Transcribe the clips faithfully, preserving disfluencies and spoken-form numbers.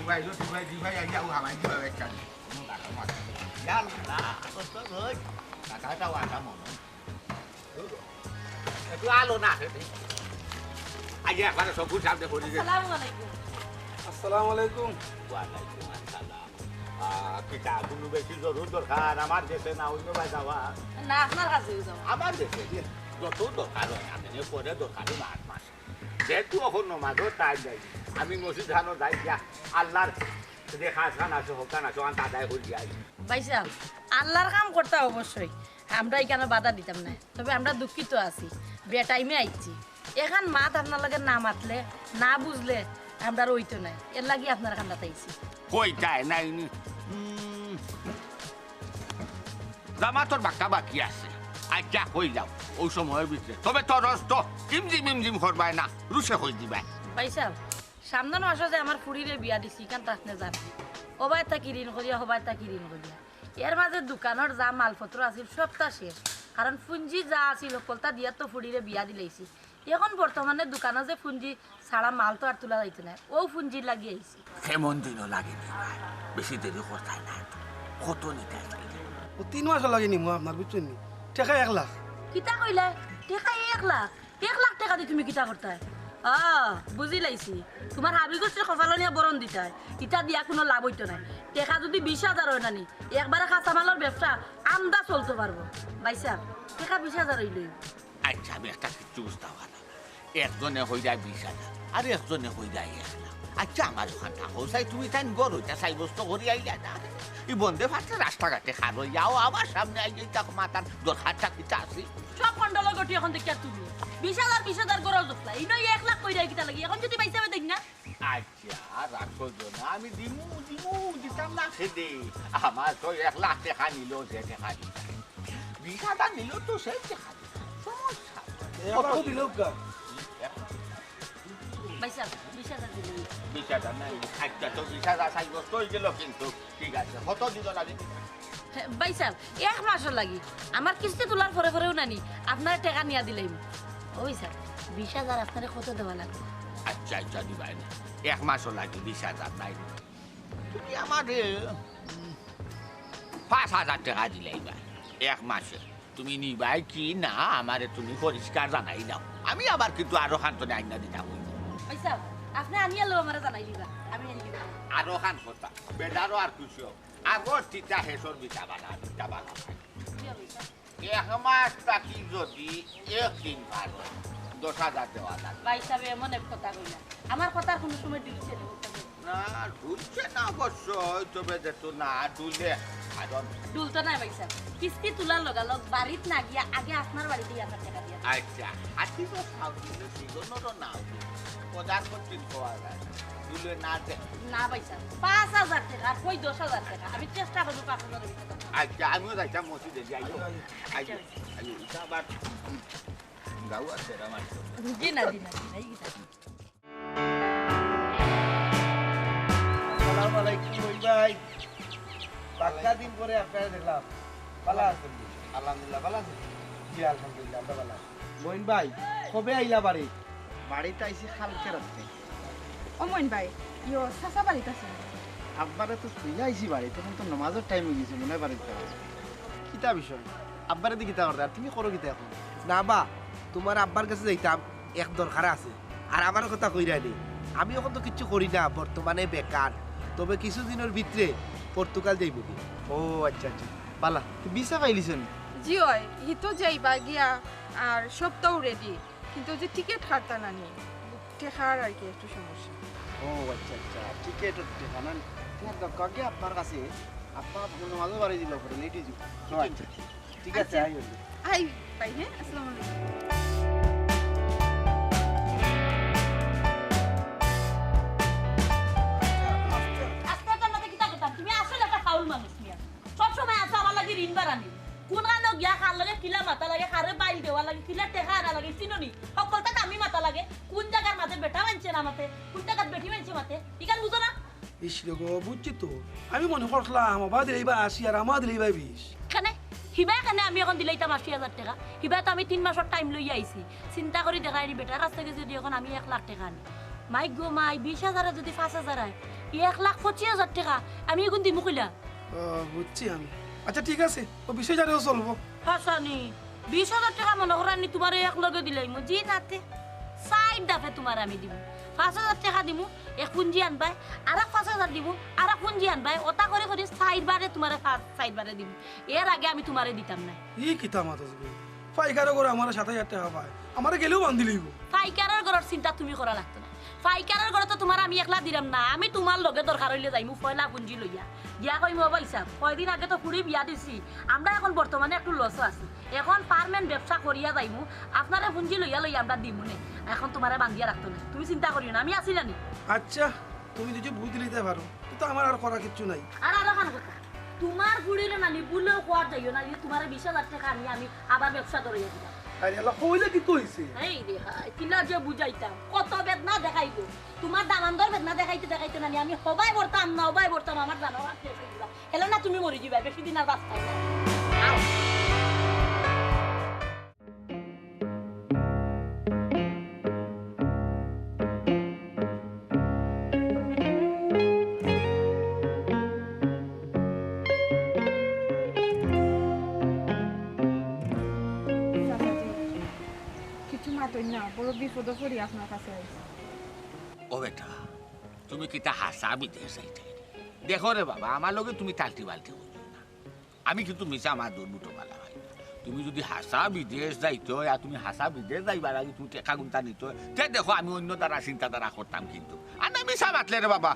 ভাই, লতি ভাই, জি ভাই, আইয়া ও হামাই জি ভাই, একটা দিন। কোনো টাকা মারছে না। ইয়া আল্লাহ, কত রোজ। টাকাটা ওয়াটা মনে হয়। একটু আলো না খেতে। আইয়া একবারে সব ভুল সামনে পড়ে গেছে। আসসালামু আলাইকুম। আসসালামু আলাইকুম। ওয়ালাইকুম আসসালাম। আহ, কিতা, কোনো বেশি জরুর দরকার? আমার দেশে না অন্য ভাই যাওয়া? না, আপনার কাছেই যাওয়া। আমার দেশে যে যত দরকার হয়, আপনি পরে দরকার হয় না, আট মাস। যেহেতু এখন নমাজও টাইম নাই, আমি মসজিদ খানো যাই গিয়া, আল্লাহর যে খাস খান আছে, হকান আছে, ওখান আদায় করি যাই। ভাই সাহেব, আল্লাহর কাম করতা অবশ্যই, আমরা ইখানো বাধা দিতাম না, তবে আমরা দুঃখিত আছি, বেটাইমে আইছি। এখান মাত আপনার লগে না মাতলে, না বুঝলে, আমরা রইতো নাই, এর লাগি আপনার কান্দাত আইছি। কইতায় নাই নি? উম, জামাতর বাক্কা বাকি আছে। আচ্ছা, কইলাম, ওই সময়ের ভিতরে। তবে তো রস তো ইমজিম ইমজিম করবায় না, রুশে কই দিবায়। ভাই সাহেব, সামনের মাসে যে আমার ফুড়িরে বিয়া দিছি, ইখান তো আপনি জানেন। ওবায় থাকি ঋণ করিয়া, হবায় থাকি ঋণ করিয়া। এর মাঝে দোকানর যা মালপত্র আছিল, সবটা শেষ। কারণ পুঞ্জি যা আছিল, হকলতা দিয়া তো ফুড়িরে বিয়া দিলাইছি। এখন বর্তমানে দোকানো যে পুঞ্জি ছাড়া মাল তো আর তুলা যাইতো না, ও পুঞ্জির লাগি আইছি। কেমন দিনও লাগে নি ভাই, বেশি দেরি করতায় না তো। কত নিতায় চাইলে? ও তিন মাসও লাগে নিমু আপনার, বুঝছেন নি? টেকা এক লাখ। কিতা কইলায়? টেকা এক লাখ? এক লাখ টেকা দি তুমি কিতা করতায়? আ, বুঝিলাইছি। তোমার হাবি গোষ্ঠীর কপালো নিয়া বরণ দিতায়, ইটা দিয়া কোনো লাভ অইতো নায়। টেকা যদি বিশ হাজার অয় না নি, একবারে কাঁচামালর ব্যবসা আমদা চলতো পারবো। ভাই সাহেব, টেকা বিশ হাজার অইলেই। আচ্ছা, আমি একটা কিচ্ছু বুঝতাম পারলাম না। একজনে কইরায় বিশ হাজার, আর একজনে কইরায় এক লাখ। আচ্ছা, আমার ওখানটা হোসাই, তুমি তাইন গর অইতা সাব্যস্ত করি আইলা না। ই বন্দে ফাটে রাস্তাঘাটে খার অইয়া আও, আমার সামনে আইয়া ইতা মাতার দরকারটা কিতা আছে? সব কন্ডলর গটি এখন দেখিয়া তুমি। বিশ হাজার, বিশ হাজার গরজ উঠলা। ইনো এক লাখ কইরায় কিতা লাগি? এখন যদি ভাই সাহেবে দেইন না? আচ্ছা, রাগ করো না, আমি দিমু, দিমু, দিতাম না কেনে? আমার তো এক লাখ টেকা নিল, যে টেকা দিতাম। বিশ হাজার নিল তো সেই টেকা দিতাম। সমস্যা নাই। এ, কত কত দিল? দিল কা? ভাই সাহেব, বিশ হাজার দিলেন। বিশ হাজার নাই, আচ্ছা, তো বিশ হাজার সাব্যস্ত অই গেল কিন্তু। ঠিক আছে, কত দিন লাগে? হে, ভাই সাহেব, এক মাসও লাগি। আমার কিস্তি তুলার পরে পরেউ নানি, আপনারে টেকা নিয়া দিলাইমু। ও ভাই সাহেব, বিশ হাজার আপনারে কত দেওয়া লাগবো? আচ্ছা, আচ্ছা, দিবায় না। এক মাসও লাগি, বিশ হাজার নাই। তুমি আমারে, উম, পাঁচ হাজার টেকা দিলাইবা এক মাসে। তুমি নিবায় কি না, আমারে তুমি পরিষ্কার জানাই দাও। আমি আবার কিন্তু আরো খান তো আইনা দিতাম অইবো। ভাই সাহেব, আপনে আনিয়া লও, আমারে জানাই দিবা, আমি আনি দিবা। আরো খান কথা, বেটারও আর খুশি হোক। আগর তিতা হেসর মিঠা বালা, মিঠা বালা। জি, ভাই সাহেব। এক মাস থাকি যদি এক দিন পারো, দশ হাজার দেওয়া লাগবো। ভাই সাহেব, এমন এক কথা কইলা, আমার কথার কোনো সময় ডিল ছিল না। না, ঢুলছে না অবশ্যই, তবে যেত না ঢুলে, কারণ ঢুলতো না ভাই সাহেব, কিস্তি তুলার লগালগ বাড়িত না গিয়া আগে আপনার বাড়িতে এক হাজার টেকা দিয়া। আচ্ছা, আচ্ছা, তো সাউথ ইন্ডিয়ান সিজনও তো না, পদার করছেন পাওয়া যায়, ঢুলে না দে। না ভাই সাহেব, পাঁচ হাজার টেকা, কই দশ হাজার টেকা, আমি চেষ্টা করবো পাঁচ হাজারের ভিতরে। আচ্ছা, আমিও যাইতাম মসজিদে, যাই। আইও, আইও, আইও, এটা আবার গাউ আছে, আমার। জি না, জি না, জি না, এই কি আসসালামু আলাইকুম, মইন ভাই। বাক্কা দিন পরে আপনারে দেখলাম। ভালা আছইন নি? আলহামদুলিল্লাহ, ভালা আছইন? জি, আলহামদুলিল্লাহ, আমরা ভালা আছি। মইন ভাই, কবে আইলা বাড়ি? বাড়িত আইছি কালকে রাত্রে। ও মইন ভাই, ইয়ো, চাচা বাড়িত আছইন? আব্বারে তো থইয়া আইছি বাড়িত, তখন তো নমাজর টাইম অই গেছে, মনে হয় বাড়িত যাওয়া। কিতা বিষয়? আব্বারে দি কিতা করতে? আর তুমি করো কিতা এখন? না বা, তোমার আব্বার গেছে যাইতাম, এক দরকার আছে। আর আমার কথা কইরায় নি, আমি এখন তো কিচ্ছু করি না, বর্তমানে বেকার। তবে কিছু দিনর ভিতরে পর্তুগাল যাইমুগি। ও আচ্ছা আচ্ছা, ভালা। তো ভিসা পাইলিছো নি? জি অয়, হি তো যাইবা গিয়া, আর সবতাউ রেডি, কিন্তু যে টিকিট কাটতা না নি, টেকার আর কি একটু সমস্যা। ও আচ্ছা আচ্ছা, টিকিটর টেকা না নি? তোমার দরকার কি আব্বার কাছে? আব্বা নমাজও বাড়ি দিল পরে, লেট অই যাইবো। ও আচ্ছা। ঠিক আছে, আচ্ছা। আই হইল। আই, ভাই, হ্যাঁ? আসসালামু আলাইকুম। আজকে আপনার মাঝে কিতা কথা? তুমি আসলে একটা ফাউল মানুষ মিয়া। সব সময় আছে আমার লাগি ঋণ বাড়ানি। কোন কানো গিয়া কার লগে কিলা মাতা লাগে, কারে বাইল দেওয়া লাগে, কিলা টেকা আনা লাগে, চিনো নি? হকলতা আমি মাতা লাগে। কোন জাগার মাঝে বেটা মানছে না মাতে, কোন জাগাত বেটি মানছে মাতে, ইখান বুঝো না? ইস রে গো, বুঝছি তো। আমি মনে করছিলাম, আব্বা দিলেই বা আশি আর আম্মা দিলেই বা বিশ। কেনে? হিবায় কেনে আমি এখন দিলাইতাম আশি হাজার টেকা? হিবায় তো আমি তিন মাসর টাইম লইয়া আইছি। চিন্তা করি দেখায়নি বেটার কাছ থাকি যদি এখন আমি এক লাখ টেকা আনি। মাই গো মাই, বিশ হাজারে যদি পাঁচ হাজার অয়, এক লাখ পঁচিশ হাজার টেকা আমি ইগুন দিমু কইলা। আহ, বুঝছি আমি। আচ্ছা, ঠিক আছে, অউ বিশ হাজারেও চলবো। হাছানি, বিশ হাজার টেকা মনো করইন নি তুমারে একলগে দিলাইমু? জি না তে। চাইর দাফে তুমারে আমি দিমু। পাঁচ হাজার টেকা দিমু, এক পুঞ্জি আনবায়, আরাক পাঁচ হাজার দিমু, আরাক পুঞ্জি আনবায়, অতা করি করি চাইর বারে তুমারে পাঁচ, চাইর বারে দিমু। এর আগে আমি তুমারে দিতাম নায়। ই কিতা মাতস বে? পাইকারর ঘরো আমারে সাত হাজার টেকা পায়, আমারে গেলেউ বান্দি লইবো। পাইকারর ঘরর চিন্তা তুমি করা লাগতো নায়। পাইকারর ঘরো তো তুমারে আমি একলা দিরাম না, আমি তুমার লগে দরকার অইলে যাইমু পয়লা পুঞ্জি লইয়া। গিয়া কইমু, "ও ভাইসাব, কয়দিন আগে তো ফুড়ি বিয়া দিছি, আমরা এখন বর্তমানে একটু লসো আছি, এখন পারমেন্ট ব্যবসা করিয়া যাইমু, আপনারে পুঞ্জি লইয়া লইয়া আমরা দিমুনে, এখন তুমারে বান্দিয়া রাখতো নায়, তুমি চিন্তা করিও না, আমি আছি না নি?" আচ্ছা, তুমি যদি বুঝ দিলাইতায় পারো, তে তো আমার আর করার কিচ্ছু নাই। আর আরোখান কথা, তুমার ফুড়িরে নানি ভুলেও কওয়াত যাইও না যে তুমারে বিশ হাজার টেকা আনি আমি আবার ব্যবসা ধরাইয়া দিলাম। আরে আল্লাহ, কইলে কিতা অইছে? এই রে হায়, কিলা যে বুঝাইতাম, কত বেদনা দেখাইবো। তুমার দামান্দর বেদনা দেখাইতে দেখাইতে নানি আমি হবায় মরতাম না, হবায় মরতাম, আমার জানো আর শেষ অই দিবা। হেলে না তুমি মরি যিবায়, বেশি দিন আর বাঁচতায় না। আও। চাচাজি, কিছু মাতইন না, বড় বিপদো পড়ি আপনার কাছে আইছি। ও বেটা, তুমি কিতা হাছা বিদেশ যাইতায়? দেখো রে বাবা, আমার লগে তুমি টালটি-বালটি করিও না। আমি কিন্তু মিছা মাত ধরমু তো বালা ভাই। তুমি যদি হাছা বিদেশ যাইতায় অয়, আর তুমি হাছা বিদেশ যাইবার আগে তুমি টেকা গুনতা নিতায় অয়, তে দেখো আমি অইন্য ধারা চিন্তাধারা করতাম কিন্তু। আর না মিছা মাতলে রে বাবা,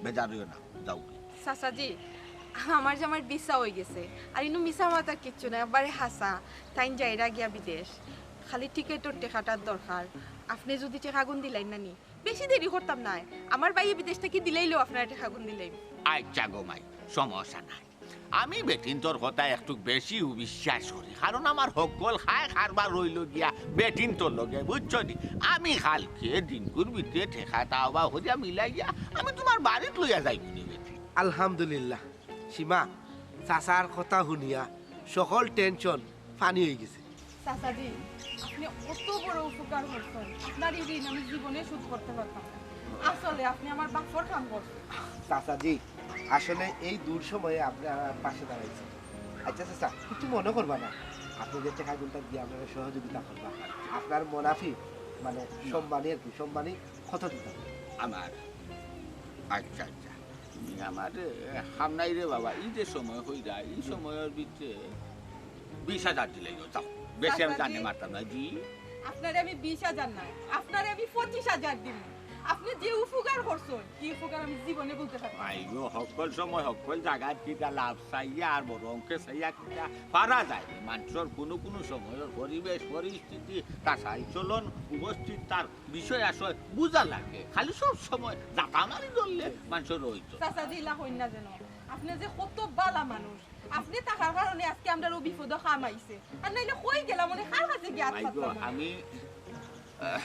বেজার অইও না, যাও। চাচাজি, আমার জামাইর ভিসা অই গেছে, আর ইনো মিছা মাতার কিচ্ছু নাই, একবারে হাছা। তাইন যাইরা গিয়া বিদেশ, খালি টিকেটর টেকাটার দরকার। আপনে যদি টেকাগুন দিলাইন না নি, বেশি দেরি করতাম নায়, আমার ভাইয়ে বিদেশ থাকি দিলাইলেউ আপনারে টেকাগুন দিলাইমু। আচ্ছা গো মাই, সমস্যা নাই। আমি বেটিন্তর কথা একটু বেশিউ বিশ্বাস করি, কারণ আমার হক্কল খায় কারবার অইলো গিয়া বেটিন্তর লগে, বুঝছো নি? আমি কালকে দিনকুর ভিতরে টেকা দাওয়া করিয়া মিলাইয়া আমি তুমার বাড়িত লইয়া যাইমু নি বেটি। আলহামদুলিল্লাহ, সীমা, চাচার কথা হুনিয়া সকল টেনশন ফানি অই গেছে। চাচাজি, আপনে অত বড় উপকার করছইন, আপনার ই ঋণ আমি জীবনে শোধ করতে পারতাম না। আসলে আপনে আমার বাফর কাম করছইন। চাচাজি, আসলে এই দুঃসময়ে আপনে আমার পাশে দাঁড়াইছইন। আচ্ছা চাচা, কিচ্ছু মনো করবা না, আপনে যে টেকাগুনতা দিয়া আপনারে সহযোগিতা করবা, আপনার মুনাফি মানে সম্মানী আর কি, সম্মানী কত দিতাম? আমার, আচ্ছা আচ্ছা, তুমি আমারে, এ, কাম নাই রে বাবা, ই যে সময় অইরা, ই সময়র ভিতরে বিশ হাজার দিলাইও, যাও। বেশি আমি চাচাজি। জানে মারতাম না, জি। আপনারে আমি বিশ হাজার নায়, আপনারে আমি পঁচিশ হাজার দিমু। আপনে যে উপকার করছইন, ই উপকার আমি জীবনে ভুলতে পারতাম না। আইগো, হক্কল সময় হক্কল জাগাত কিতা লাভ চাইয়া আর বড় অঙ্কে চাইয়া কিতা পারা যায়। মানষর কুনু কুনু সময়র পরিবেশ, পরিস্থিতি, তার চালচলন, উপস্থিত তার বিষয় আশয় বুঝা লাগে। খালি সব সময় জাতা মারি ধরলে মানষর অইতো। চাচাজি, ইলা কইন না যেন। আপনে যে কত বালা মানুষ। আপনে থাকার কারণে আজকে আমরার অউ বিপদো কাম আইছে। আর নাইলে কই গেলাম, মানে কার কাছে গিয়া আত আইগো, পাততাম? আমি, আহ,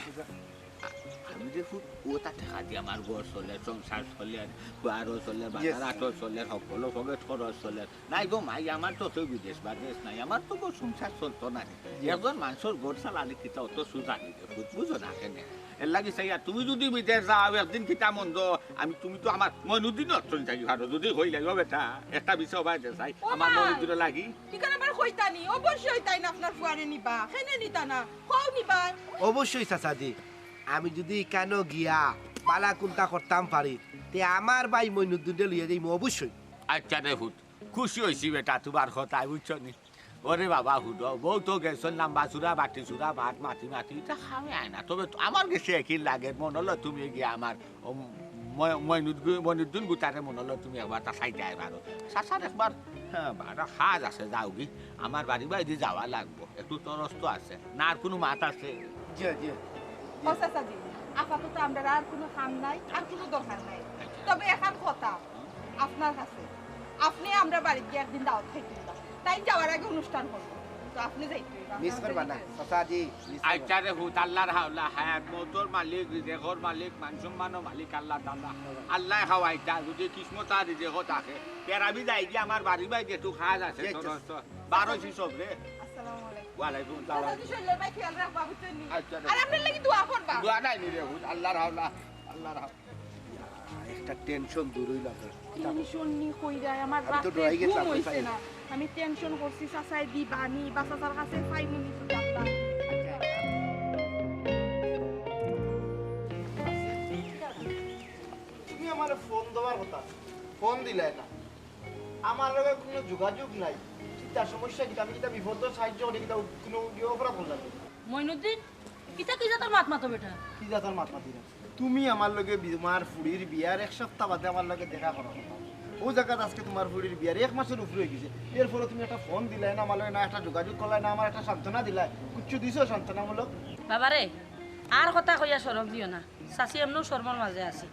আমি যে খুব অতা টেকা দি আমার ঘর চলের, সংসার চলের, বাজারও চলের, বাজার হাটও চলের, হক্কলর পকেট খরচ চলের। নাই গো মাই, আমার তো কেউ বিদেশ বাদেশ নাই, আমার তো গো সংসার চলতো না রে। একজন মানষর ঘর চালানি কিতা অত সুজা নি রে, বুঝ-, বুঝো না কেনে? এর লাগি চাইয়া তুমি যদি বিদেশ যাও একদিন কিতা মন্দ, আমি, তুমি তো আমার মইনুদ্দিন অর্থন চাই পারো, যদি কইলাই, "ও বেটা, একটা বিষয় অবায় দে চাই, ও আমার ভাই, মইনুদ্দিনর লাগি।" ইখান আমার কইতা নি, অবশ্যই তাইন আপনার ফুয়ারে নিবা, কেনে নিতা না, কও নিবা। অবশ্যই চাচাজি, আমি যদি ইখানো গিয়া বালা কুন্তা করতাম পারি, তে আমার ভাই মইনুদ্দিনরে লইয়া যাইমু অবশ্যই। আচ্ছা রে পুত, খুশি অইছি বেটা তুমার কথায়, বুঝছো নি? ওরে বাবা, হুনো, বউ তো গেছইন লাম্বা চুরা, বাটি চুরা, ভাত মাতি মাতি, ইতা খাওয়ায় না। তবে তো আমার গেছে একই লাগে, মনো অইলো তুমি গিয়া আমার, ও, ময়-, মইনুদ্দিন গু-, মইনুদ্দিন গুতারে মনো অইলো তুমি একবার তা চাইতায় পারো। চাচার একবার, হ্যাঁ, বারো কাজ আছে, যাওগি। আমার বাড়ি বায়দি যাওয়া লাগবো, একটু তরস তো আছে। না আর কুনু মাত আছে? জি, জি, জি। ও চাচাজি, আপাতত আমরার আর কুনু কাম নাই, আর কুনু দরকার নাই। আচ্ছা। তবে একখান কথা, আপনার কাছে, আপনে আমরার বাড়িত গিয়া একদিন দাওয়াত খাইতা অইবা। তাইন যাওয়ার আগে অনুষ্ঠান করবো। তো আপনে যাইতা অইবা, মিস করবা না, চাচাজি, মিস করবা না। আচ্ছা রে পুত, আল্লার হাওলা, হায়াত মউতর মালিক, রিজেকর মালিক, মান সম্মানর মালিক আল্লা তাআলা। আল্লায় খাওয়াইতা, যদি কিসমত আর রিজেকো থাকে। তে আমি যাইগি, আমার বাড়ি বায়দি একটু কাজ আছে, জি, আচ্ছা। তরস তো। বারো হিসাব রে। আসসালামু আলাইকুম। ওয়ালাইকুম আসসালাম। চাচাজি, শরীলর বায় খেয়াল রাখবা, বুঝছইন নি? আচ্ছা রে। আর আপনার লাগি দোয়া করবা। দোয়া নাই নি রে পুত, আল্লার হাওলা, আল্লার হাওলা। একটা টেনশন দূর অইল আপনার। টেনশন নি কইরা আমার আমি তো রাতে ডরাই গেছি ঘুম আপনি অইছে পাইলে। না। আমি টেনশন করছি চাচায় দিবা নি বা চাচার কাছে পাইমু নি দুই লাখ। তুমি আমার ফোন দেওয়ার কথা, ফোন দিলায় না। আমার লগে কোনো যোগাযোগ নাই। কিতা সমস্যা কিতা? আমি কিতা বিপদ সাহায্য করি কিতা? কোনো ইয়ে অপরাধ করলাম নি? মইনুদ্দিন, ইটা কি জাতর মাত মাতো বেটা? কি জাতর মাত মাতি না? তুমি আমার লগে বি- তোমার ফুড়ির বিয়ার এক সপ্তাহ বাদে আমার লগে দেখা করার কথা। ও জায়গাত আজকে তোমার ফুড়ির বিয়ার এক মাসের উপরে অই গেছে, এরপরে তুমি একটা ফোন দিলায় না আমার লগে, না একটা যোগাযোগ করলায় না, আমার একটা সান্ত্বনা দিলায়, কিচ্ছু দিছো সান্ত্বনামূলক? বাবারে, আর কথা কইয়া শরম দিও না। চাচি এমনেও শরমর মাঝে আছি।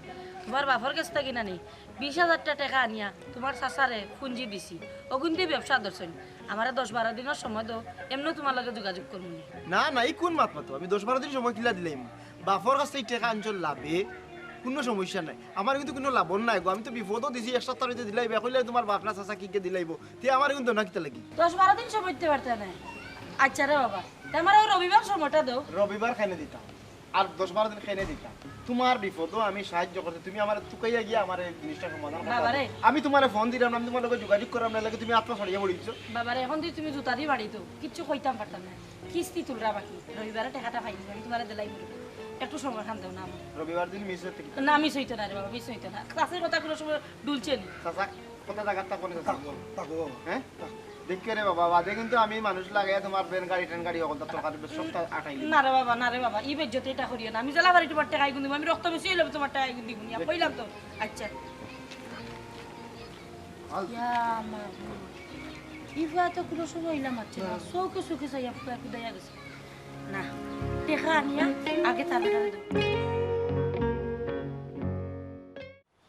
তোমার বাপর গেছ থাকি নানি বিশ হাজারটা টেকা আনিয়া তোমার চাচারে পুঞ্জি দিছি, অগুন দি ব্যবসা ধরছইন। আমারে দশ বারো দিনর সময় দেও, এমনেও তোমার লগে যোগাযোগ করমু নি। না না, ই কোন মাত মাতো? আমি দশ বারো দিন সময় কিলা দিলাইমু? বাপর কাছ থাকি টেকা আনছো লাভে, কোনো সমস্যা নাই। আমার কিন্তু কোনো লাভ নাই গো, আমি তো বিপদও দিছি, এক সপ্তাহ অইতে দিলাইবা, কইলে তোমার বাপ না চাচা কিগে দিলাইবো, তে আমার কিন্তু না কিতা লাগি? দশ বারো দিন সময় দিতে পারতে না। আচ্ছা রে বাবা, তে আমার ওই রবিবার সময়টা দেও। রবিবার খাইনে দিতাম, আর দশ বারো দিন খাইনে দিতাম। তোমার বিপদও আমি সাহায্য করতে, তুমি আমার তুকাইয়া গিয়া আমার এই জিনিসটা সমাধান করতে বাবারে। পারো। আমি তোমারে ফোন দিলাম না, আমি তোমার লগে যোগাযোগ করলাম না, লাগে তুমি আত্মা ছাড়িয়ে পড়ে দিছো। বাবারে, এখন যদি তুমি জুতা দি বাড়ি তো কিচ্ছু কইতাম পারতাম না। কিস্তি তুলরা বাকি, রবিবারে টেকাটা পাইনি, আমি তোমারে দিলাই বলবো। একটু সময় খান দেও না আমার। রবিবার দিন মিস হতে কি? না, মিস হইতো না রে বাবা, মিস হইতো না। চাচির কথা কোনো সময় ডুলছে নি। চাচা, কথা জাগাত থাকো না, চাচা। থাকো, থাকো বাবা। হ্যাঁ? দেখে রে বাবা, বাদে কিন্তু আমি মানুষ লাগাইয়া তোমার ভ্যান গাড়ি, ট্যান গাড়ি, অকল তোর কাছে সপ্তাহ আটাই। না রে বাবা, না রে বাবা, ই বেজ্জতি এটা করিও না। আমি জেলা বাড়ি তোমার টেকা এগুন দিব, আমি রক্ত মিশিয়ে লব তোমার টেকা এগুন দিব না। কইলাম তো। আচ্ছা। ইয়া মাবুদ। ই ফুয়া তো কোনো সময় ইলা মারছে না। চোখে চোখে চাইয়া ফুয়া কুদাইয়া গেছে। না, টেকা আনিয়া আগে তাড়াতাড়ি দেও।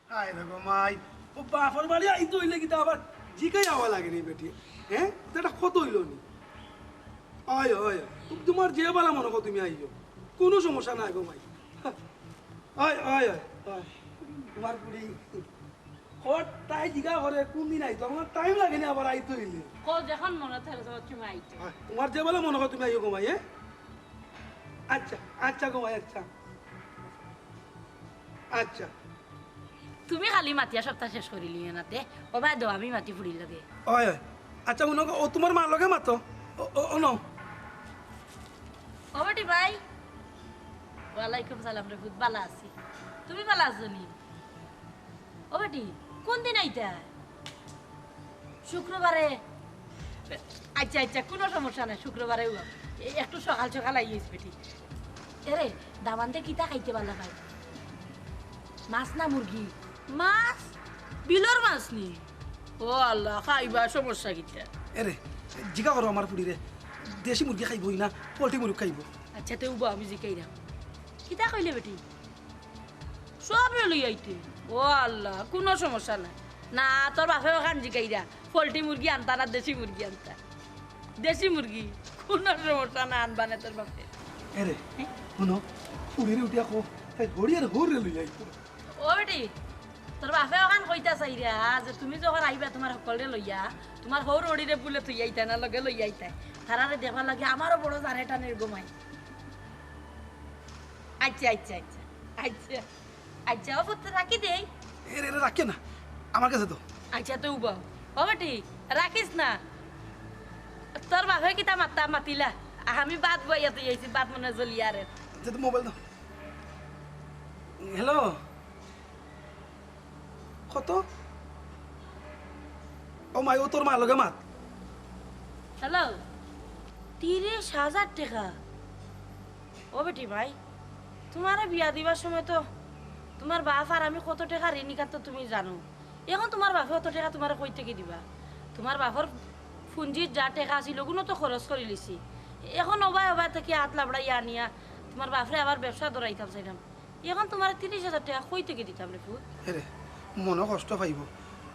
হায় রে গো মাই, ও বাপর বাড়ি আইতে অইলে কিতা আবার জিকাই আওয়া লাগে নি বেটি? হ্যাঁ, এটা কত অইল নি? অয়, অয়, অয়। তোমার যে বালা মনো কও তুমি আইও, কোনো সমস্যা নাই গো মাই। অয়, অয়, অয়, অয়। তোমার ফুড়ি, কত তাই জিগা করে কোন দিন আইতো, আমার টাইম লাগে নি আবার আইতে অইলে। কও যখন মনে থাকে তখন তুমি আইতো। অয়, তোমার যে বালা মনো কও তুমি আইও গো মাই, হ্যাঁ? আচ্ছা, আচ্ছা গো মাই, আচ্ছা। আচ্ছা। তুমি খালি মাতিয়া সপ্তাহ শেষ করিলিও না তে। ও বাই দেও, আমি মাতি ফুড়ির লগে। অয়, অয়। আচ্ছা, হুনো গো, ও তোমার মার লগে মাতো। ও, ও, ও, নো। ও বেটি ভাই। ওয়ালাইকুম সালাম রে পুত, বালা আছি। তুমি বালা আছো নি? ও বেটি, কোন দিন আইতা? শুক্রবারে। আচ্ছা, আচ্ছা, কোনো সমস্যা নাই, শুক্রবারে ও। এ, একটু সকাল সকাল আইস বেটি। এরে, দামান্দে কিতা খাইতে পারলা ভাই? মাছ না মুরগি? মাছ? বিলর মাছ নি? ও আল্লাহ, খাইবা, সমস্যা কিতা? এরে, জিগা করো আমার ফুড়িরে, দেশি মুরগি খাইবো না, পোল্ট্রি মুরগি খাইবো? আচ্ছা, তে উবা আমি জিকাইরাম। কিতা কইলে বেটি? সবে লই আইতে। ও আল্লাহ, কোনো সমস্যা নাই। না, তোর বাপে ওখান জিকাইরা, পোল্ট্রি মুরগি আনতা না দেশি মুরগি আনতা? দেশি মুরগি, কোনো সমস্যা না, আনবা না তোর বাপে। এরে, হুনো, ফুড়িরে উঠিয়া কও, তাই হরিয়ার হরে লই আইতো। ও বেটি, তোর বাপে ওখান কইতা চাইরা যে তুমি যখন আইবা তোমার হকলরে লইয়া, তোমার হউর হরিরে বুলে তুই আইতা না, লগে লই আইতা। তারারে দেখবার লাগি আমারও বড় জারে টানের গো মাই। আচ্ছা, আচ্ছা, আচ্ছা, আচ্ছা, আচ্ছা, ও পুত্র রাখি দেই। এরে, এরে, রাখে না, আমার কাছে তো। আচ্ছা, তো উবাও। ও বেটি, রাখিস না। তোর বাপে কিতা মাত্তা মাতিলা? আমি ভাত বইয়া তুই আইছি, ভাত মনে জ্বলিয়া রে। আচ্ছা, তো মোবাইল দাও। হ্যালো, কত? ও মাই, ও তোর মার লগে মাত। হ্যালো, তিরিশ হাজার টেকা? ও বেটি ভাই, তোমারে বিয়া দিবার সময় তো তোমার বাপ আর আমি কত টেকা ঋণী কার তো তুমি জানো। এখন তোমার বাপে অত টেকা তোমারে কই থাকি দিবা? তোমার বাপর পুঞ্জির যা টেকা আছিল, ওগুলো তো খরচ করি লিছি। এখন ওবায় ওবায় থাকি হাত লাবড়াইয়া আনিয়া তোমার বাপরে আবার ব্যবসা ধরাইতাম চাইলাম। এখন তোমারে তিরিশ হাজার টেকা কই থাকি দিতাম রে পুত? এরে, মনো কষ্ট পাইবো,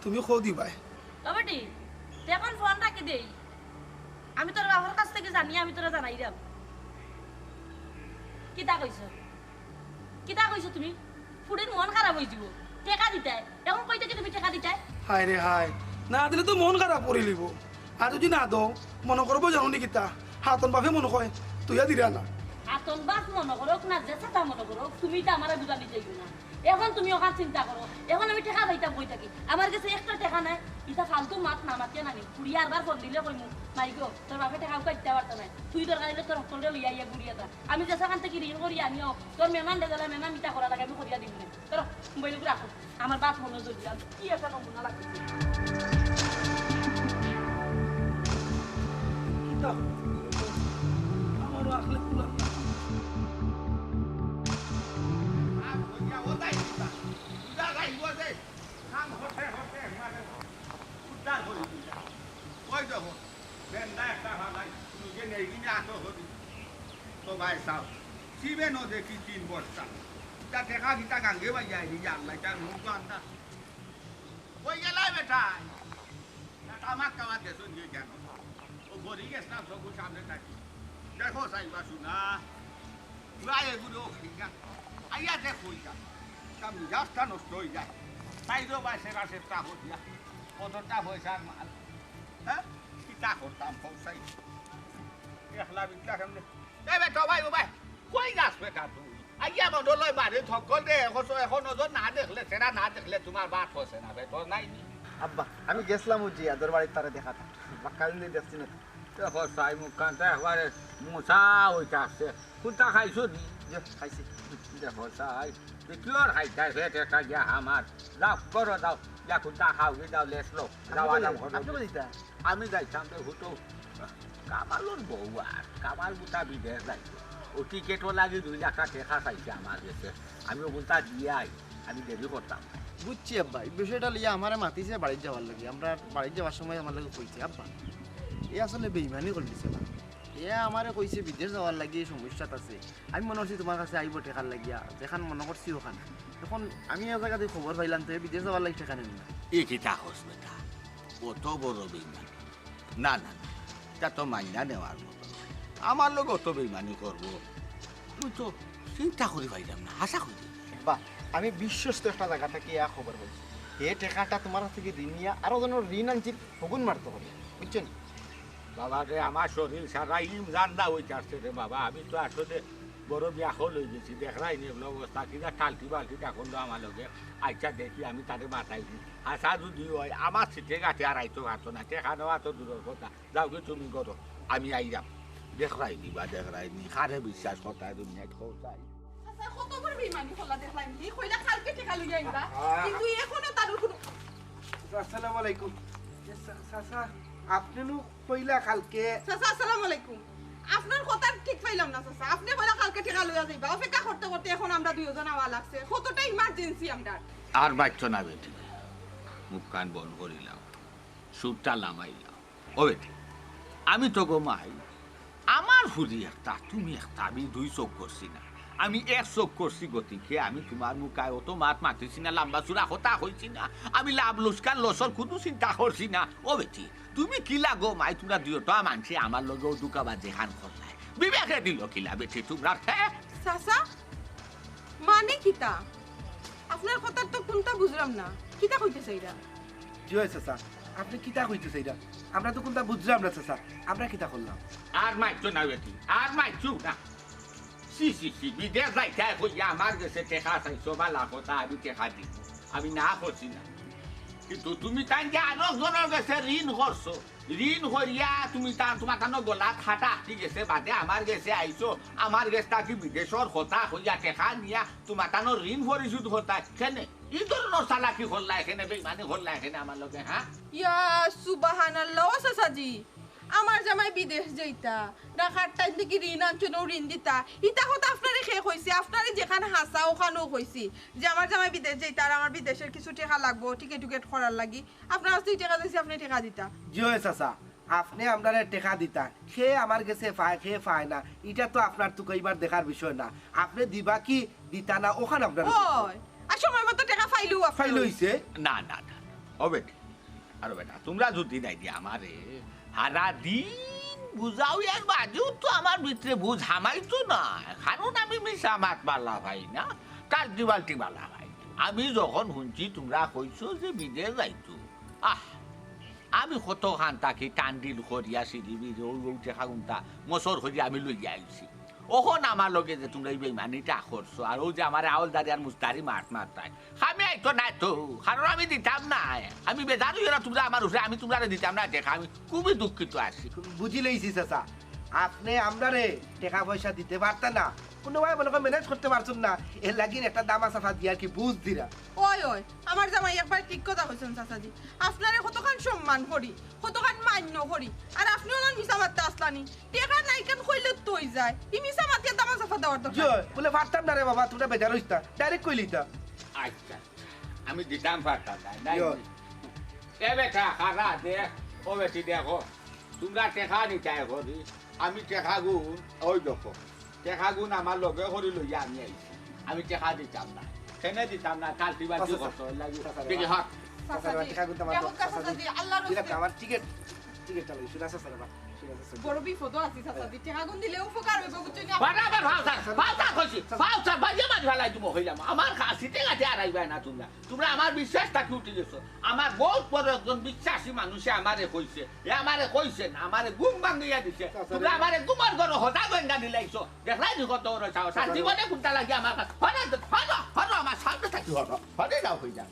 তুমি কও দিবায়। ও বেটি, তে এখন ফোন রাখি দেই। আমি তোর বাবার কাছ থাকি জানি, আমি তোরে জানাইরাম। কিতা কইছো? কিতা কইছো তুমি? ফুড়ির মন খারাপ অই যিবো। টেকা দিতায়। এখন কই থাকি তুমি টেকা দিতায়? হায় রে হায়, না দিলে তো মন খারাপ করি লিবো। আর যদি না দেও, মনো করবো জানো নি কিতা? হাতন বাপে মনো কয়, তুইয়া দিরা না। হাতন বাপ মনো করুক না, যে সেটা মনো করুক, তুমি তো আমারে বুঝানি যাইও না। এখন তুমি অখান চিন্তা করো, এখন আমি টেকা পাইতাম কই থাকি? আমার গেছে একটা টেকা নাই। ইতা ফালতু মাত না মাতিয়া নানি, কুড়ি আরবার ফোন দিলে কইমু, "মাই গো, তোর বাপে টেকা উকা দিতা পারতা নায়, তুই দরকার অইলে তোর হক্কলরে লইয়া আইয়া ঘুরিয়া যা। আমি যেখান থাকি ঋণ করি আনিও, তোর মেমান দে দিলে মেমান ইতা করা লাগে আমি করিয়া দিমু নে।" ধরো, মোবাইল রাখো। আমার বাপ মনো যদি আর কি একটা নমুনা লাগতেছে। কিতা? আমারও আসলে কুলার না। আর হইয়া ও তাই কিতা? পূজা যাইব যে, কাম হতে হতে মানে উদ্ধার হয়ে দিল। ওই দেখো, বেন্দা একটা ফালাই, নিজে নেই দিনে আতো হবি। তো ভাই সাহেব, শিবে ন দেখি তিন বস্তা। তা দেখা কিতা গাঙ্গে ভাই যাই, আল্লাহ, তার মুখ তো আন্দা। ওই গেলাই বেটা। না, তামাক টামাক গেছো নিয়ে কেন? ও ঘড়ি গেছিলাম সব সামনে থাকি। দেখো সাইবা শুনা। পুরা এগুলো ঠিক আছে। আইয়া দেখ হই যা। তা মিজাজটা নষ্ট হয়ে যায়। তাই তো বা সেরা সেটা হইয়া। কতটা পয়সার মাল। হ্যাঁ? কিতা করতাম পৌঁছাই। একলা বিকলা কেমনে? এ বেটা ভাই, ও ভাই। কই যাস বেটা তুই? আইয়া মনে লয় বাড়ি থকল দে, এখন, এখন নজর না দেখলে, সেরা না দেখলে তোমার বাপ হসে না, বেটা নাই নি। আব্বা, আমি গেছিলাম ওই জিয়াদর বাড়ির তারে দেখাতে। বাক্কা দিন দেখছি না। দেখো সাই মুখখান তো একবারে মোছা হইতে আসছে। কোনটা খাইছো নি? যে খাইছি। দেখো সাই, তুই কি আর খাইতে পেট একটা গিয়া আমার। যাও, করো যাও। যা কোনটা খাও, কি যাও, লেস লো। যাও, আপনি আরাম বলেন, করো। আপনি বলেন এটা। আমি যাইতাম তো হুটো। কামালর বউ আর, কামাল গুটা বিদেশ যাইতো। ও টিকেটও লাগি দুই লাখ টেকা চাইছে আমার গেছে। আমি ওগুনটা দিয়ে আই, আমি দেরি করতাম। বুঝছি আব্বা, এই বিষয়টা লইয়া আমারে মাতিছে বাড়িত যাওয়ার লাগি। আমরা বাড়িত যাওয়ার সময় আমার লগে কইছে, আব্বা, এ আসলে বেইমানি করে দিছে না। এ আমারে কইছে বিদেশ যাওয়ার লাগি এই সমস্যাত আছে। আমি মনে করছি তোমার কাছে আইব টেকার লাগিয়া, যেখান মনে করছি ওখান। এখন আমি এক জায়গা থেকে খবর পাইলাম তো এ বিদেশ যাওয়ার লাগি টেকা নেন না। এ কিতা কস বেটা? অত বড় বেইমান। না, না, না, এটা তো মাইনা নেওয়ার মতো না। আমার লোক অত বেইমানি করবো, তুই তো চিন্তা করি পাইলাম না, আশা করি। বা, আমি বিশ্বস্ত একটা জায়গা থেকে ইয়া খবর বলছি। এ টেকাটা তোমার কাছ থেকে ঋণ নিয়া আরো জনের ঋণ আনছিল, হগুন মারতে হবে, বুঝছেন? বাবা রে, আমার শরীর সারা ইম জান্দা হইতে আসছে রে বাবা। আমি তো আসলে বড় বিয়া হল হয়ে গেছি, দেখরাই নি এগুলো অবস্থা, কিনা টালটি বালটি এখন তো আমার লগে। আচ্ছা, দেখি, আমি তারে মাতাই দিই। আশা যদি হয়, আমার সিটে গাছে আর আইতো পারতো না, টেকা নেওয়া তো দূরের কথা। যাও কি তুমি করো, আমি আইলাম। দেখরাই নি বা দেখরাই নি, কারে বিশ্বাস করতায় দুনিয়াত কও চাই। আচ্ছা, কত বড় বেইমানি করলা দেখলাম নি, কইলা কালকে টেকা লইয়া আইবা, আহ। কিন্তু এখনো তার কোনো আসসালামু আলাইকুম। এ, চা-, চাচা, আপনি নু কইলা কালকে। চাচা, আসসালামু আলাইকুম। আপনার কথা ঠিক পাইলাম না, চাচা। আপনি কইলা কালকে টেকা লইয়া যাইবা। অপেক্ষা করতে করতে এখন আমরা দুইজন আওয়া লাগছে। কতটা ইমার্জেন্সি আমরা। আর বাচ্চ না বেটি, মুখ কান বন্ধ করিলাম, সুরটা লামাইলাম। ও বেটি, আমি তো গো মাই, আমার ফুরি একটা, তুমি একটা, আমি দুই চোখ করছি না, আমি এক চোখ করছি। গতিকে আমি তোমার মুখায় অত মাত মাতিছি না, লম্বা চূড়া কথা কইছি না, আমি লাভ লোকসান লসর কোনো চিন্তা করছি না। ও বেটি, তুমি কিলা গো মাই, তোমরা দুইটা মানষে আমার লগে ও দুকাবাজি খান করলায়, বিবেকে দিল কিলা বেটি তোমরা? হে? চাচা, মানে কিতা? আপনার কথার তো কোনটা বুঝলাম না, কিতা কইতে চাইরা? জি অয় চাচা, আপনি কিতা কইতে চাইরা? আমরা তো কোনটা বুঝলাম না চাচা, আমরা কিতা করলাম? আর মাইছো না বেটি, আর মাইছো না। সি, সি, সি, বিদেশ যাইতায় কইয়া আমার গেছে টেকা চাইছো, বালা কথা, আমি টেকা দিমু, আমি না করছি না। কিন্তু তুমি তাইন যে আরো জনর গেছে ঋণ করছো, ঋণ করিয়া তুমি তান, তোমার তানো গলাত কাটা আটকি গেছে বাদে আমার গেছে আইছো, আমার গেছ থাকি বিদেশর কথা কইয়া টেকা নিয়া তোমার তানো ঋণ পরিশোধ করতায়। কেনে? ই ধরনর চালাকি করলায় কেনে, বেইমানি করলায় কেনে আমার লগে, হ্যাঁ? ইয়া সুবহানাল্লাহ, ও চাচাজি, আমার জামাই বিদেশ যাইতা, ঢাকার টাইম থাকি ঋণ আনছইন, ও ঋণ দিতা। ইতা কথা আপনারে কে কইছে? আপনারে যেখান হাছা ওখানও কইছি যে আমার জামাই বিদেশ যাইতা আর আমার বিদেশের কিছু টেকা লাগবো টিকেট টুকেট করার লাগি। আপনার কাছ থাকি টেকা চাইছি, আপনি টেকা দিতা। জি অয় চাচা, আপনি আমরারে টেকা দিতা, কে আমার গেছে পায়, কে পায় না, ইটা তো আপনার তো কইবার দেখার বিষয় না। আপনি দিবা কি দিতা না, ওখান আপনার উপর। ওই, আর সময় মতো টেকা পাইলেও আপনি পাইলে অইছে। না, না, না, না। ও বেটি, আরে বেটা, তোমরা যদি নাই দিয়া আমারে হারা দিন বুঝাও, এর বাদেও তো আমার ভিতরে বুঝ হামাইতো না, কারণ আমি মিছা মাত বালা পাই না, কাল্টি বাল্টি বালা পাই। আমি যখন হুনছি তোমরা কইছো যে বিদেশ যাইতো, আহ, আমি কতখান থাকি টান্ডিল করিয়া সিঁড়ি বিড়ি ওই, ওই টেকা গুনতা মসর করিয়া আমি লইয়া আইছি। অখন আমার লগে যে তুমরা ই বেইমানিটা করছো, আর অউ যে আমারে হাওলদারি আর মুস্তারি মাত মাতরায়, আমি আইতো নায় তো, কারণ আমি দিতাম নায়। আমি বেজার অইও না তুমরা আমার উপরে, আমি তুমরারে দিতাম না টেকা, আমি খুবই দুঃখিত আছি। বুঝিলাইছি চাচা, আপনে আমরারে টেকা পয়সা দিতে পারতা না, কুনুবায় মনে কয় manage করতে পারছইন না, এরলাগি একটা দামা চাপা দিয়া আর কি বুঝ দিরা। ওই, ওই, আমার জামাই একবার ঠিক কথা কইছইন চাচাজি। আপনারে কতখান সম্মান করি, কতখান মান্য করি, আর আপনে অলান মিছা মাততা আছলানি। টেকা নাই কেন কইলে তো অই যায়, ই মিছা মাতিয়া দামা চাপা দেওয়ার দরকার। বুলে পারতাম না রে বাবা, তুমরা বেজার অইছ না, direct কইলিতা। আচ্ছা, আমি দিতাম পারতাম না, নাই? এ বেটা, খাড়া দেখ, ও বেটি দেখো, তুমরা টেকা নিতায় করি, আমি টেকাগুন, ওই দেখো, টেকাগুন আমার লগে করি লইয়া আমি আইছি। আমি টেকা দিতাম না, কেনে দিতাম না, কালটি বাজি আচ্ছা, করছো, লাগি। আচ্ছা, দেখি, হট। চাচাজি, টেকাগুন তো আমার দেখো, চাচাজি, চাচাজি, আল্লাহর দিলে রাস্তায়। আমার টিকিট, টিকিটটা লাগি, শুনা, চাচা, চাচা, চাচা। বড় বিপদো আছি, চাচাজি, টেকাগুন দিলে উপকার অইবো, বুঝছইন নি? বাবা, বাবা, ভাও স্যার, ভাও স্যার কইছি, ভাও স্যার, বাজিয়ে মারি ফালাই দিমু কইলাম। আমার কাছে টেকা দিয়া আড়াইবায় না তুমরা। তুমরা আমার বিশ্বাস থাকি উঠি গেছো। আমার বউত বড় একজন বিশ্বাসী মানুষে আমারে কইছে। এ আমারে কইছে না, আমারে ঘুম ভাঙ্গাইয়া দিছে। চাচা তুমরা রে। আমারে ঘুমর ঘরো হজা গঙ্গা দিলাইছো। দেখলায় নি কত বড় সাহস। আর চাচা রে। জীবনে কুনটা লাগে আমার কাছে। হরো, হরো, হরো, আমার সামনে থাকি হরো। হরে যাও, হই যাও।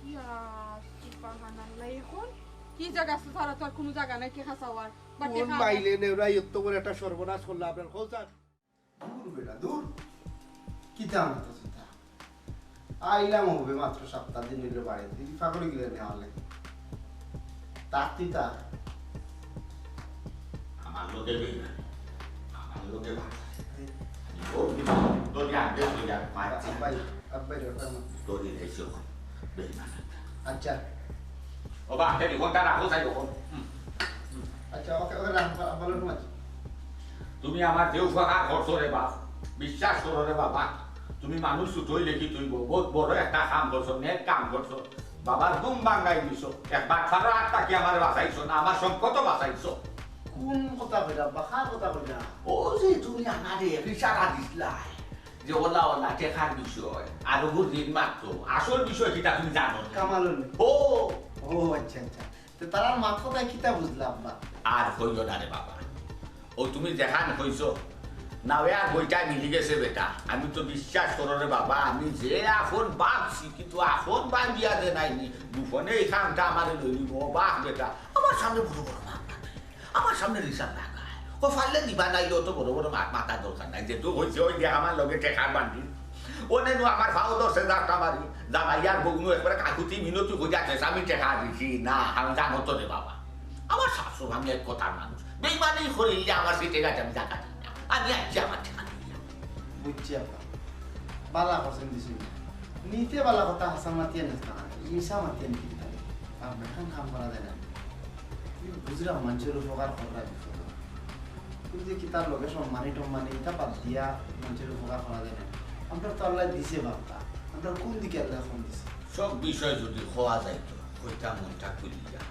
ইয়া, সুবহানাল্লাহ, এখন কি জাগা আছে? তারা তো আর কুনু জাগা নাই, কে খাসাওয়ার, বা কে কোন খাওয়ার? মাইলে নেওরা এত বড় একটা সর্বনাশ করলা আপনার খোঁজ আর? দূর বেটা, দূর। কিতা মাথা চিন্তা? আইলাম হবে মাত্র সাতটা দিন অইলো বাড়িত। দেখি পাগল গিলা নেওয়ার লাগে। তার তুই তা। আমার লগে বেইমানি। আমার লগে বাটপারি। আমি বউত দিন ধরি আগে ধরি আর পাচ্ছি না। আব্বাই, আব্বাই রে, আব্বাই। ধরি রইছে ওখানে। বেইমান একটা। আচ্ছা। ও বা, টেলিফোনটা রাখো, চাই ওখানে। হুম। আচ্ছা, ওকে, ওকে, রাখ, আব্বা, আব্বা, লোক মাছ। তুমি আমার যে উপকার করছো রে বাপ, বিশ্বাস করো রে বাবা, তুমি মানুষ ছোট অইলে কি তুই বউ-, বউত বড় একটা কাম করছো, নেক কাম করছো। বাবার ঘুম ভাঙ্গাই দিছো। এক বাটপারর আত থাকি আমারে বাঁচাইছো না, আমার সম্পদ বাঁচাইছো। কোন কথা কইলা আব্বা? কার কথা কইলা? ও যে তুমি আমারে ইশারা দিছলায় যে ওলা ওলা টেকার বিষয়, আর ওগু ঋণ মাত্র, আসল বিষয় কিতা তুমি জানো না? কামাল অইল। ও। ও আচ্ছা, আচ্ছা। তে তারার মাত কথায় কিতা বুঝলা আব্বা? আর কইও না রে বাবা। ও তুমি যেখান কইছো, নাওয়া আর বইটা মিলি গেছে বেটা। আমি তো বিশ্বাস করো রে বাবা, আমি যে আপন ভাবছি, কিন্তু আপন ভাবিয়া যে নাইনি, গোপনে এই কামটা আমারে লইলিবো। ও বাহ বেটা, আমার সামনে বড় বড় মাত মাতে, আমার সামনে হিসাব লাগায়। ও পারলে দিবা, নাইলে অত বড় বড় মাত মাতার দরকার নাই। যেহেতু কইছে ওই যে আমার লগে টেকার বান্ডিল, অনে নু আমার পাও ধরছে ধাক্কা মারি, জামাইয়ার বউ নু একবারে কাকুতি মিনতি কইয়া কইছে, "আমি টেকা দিছি না, আমি জানো তো রে বাবা।" আমার শাশুড়, আমি এক কথার মানুষ, বেইমানি করিলে আমার সেই টেকাটা আমি জাগা দিই না। আমি আইছি আমার টেকা দিই না। বুঝছি আব্বা, বালা করছেন দিছি না। নিতে বালা কথা, হাছা মাতিয়া নিস না, মিছা মাতিয়া নিতে দিতাম। আপনার কাম করা যায় না। বুঝলাম, মানুষের উপকার করা বিপদ। কিন্তু যে কিতার লগে সম্মানী টম্মানী, ইতা বাদ দিয়া মানুষের উপকার করা যায় না। আমরা তো আল্লাহ দিছে বার্তা, আমরা কোন দিকে আল্লাহ ফোন দিছে? সব বিষয় যদি কওয়া যাইতো, কইতাম মনটা খুলিয়া।